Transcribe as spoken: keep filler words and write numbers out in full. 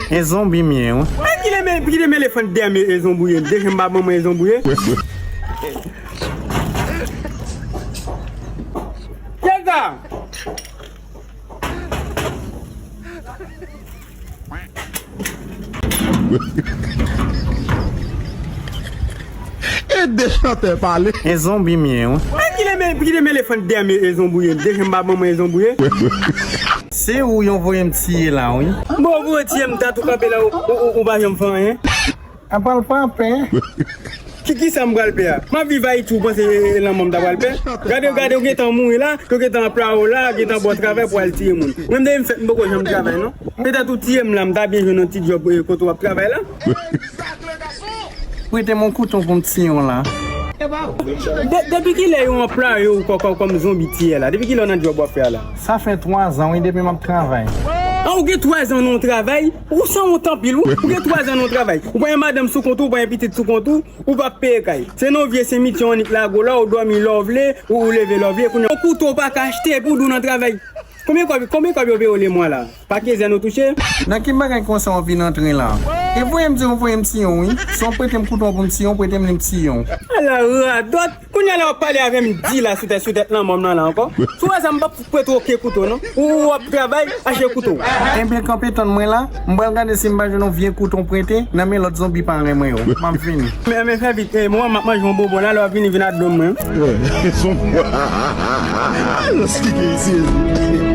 E zonbi m ye, wi. Men kile men, kile men elefan dèyè m, e zonbi ye. Deje m pa ban mwen e zonbi ye. Kèt sa? E de chantè pale. E zonbi m ye, wi. Men kile men, kile men elefan dèyè m, e zonbi ye. Deje m pa ban mwen e zonbi ye. Se ou yo voye m tiye la, wi. Bon, voye tiye m, ta tou kanpe la, ou, ou, ou, ou pa janm fè anyen. Apral frape. Ki, ki sa m pral pè a? M ap viv Ayiti, ou panse, e, e, lanmò m ta pral pè? Gade, gade, yo gentan mouri la, yo gentan anplwaye w la, gentan ba w travay pou al tiye moun. Mwen, depi m fèt, m poko janm travay, non. Petèt ou tiye m la, m ta byen jwenn yon ti djòb, e, kote w ap travay la. Prete m yon kouto pou m tiye w la. De-, depi kilè yo anplwaye w kò-, kò-, kòm zonbi tiyè la? Depi kilè w nan djòb w ap fè a la? Sa fè twa zan, wi, depi m ap travay. An, ou gen twa zan nan yon travay? Ou sanwont anpil, wi. Ou gen twa zan nan yon travay. Ou pa gen madanm sou kont ou, ou pa gen pitit sou kont ou, ou p ap peye kay. Se nan yon vye simitye w annik lage w la, ou dòmi lè w vle, ou, ou leve lè w vle. Kounye a, yon kouto w pa ka achte, epi w di w nan travay. Konbyen kòb, konbyen kòb yo peye w lemwa la? Pa kenzen nou touche? Nan ki bagay konsa w vin antre la? E voye m di w, voye m tiye w, wi. Si w prete m kouto pou m tiye w, prete m li m tiye w. Ala radòt! Kounye a la w ap pale avè m di la sou tèt, sou tèt lanmò m nan la ankò. Si w wè sa, m p ap prete w okenn kouto, non. Ou, ou ap travay, achte kouto w. Enben, kanpe tann mwen la, m pral gade si m pa jwenn yon vye kouto w prete nan men lòt zonbi parèy mwen yo. M ap vini. Men, men fè vit, e, mwen, m ap manje yon bonbon la, lè w ap vini, vin ak do m mwen. Lòske gen isi.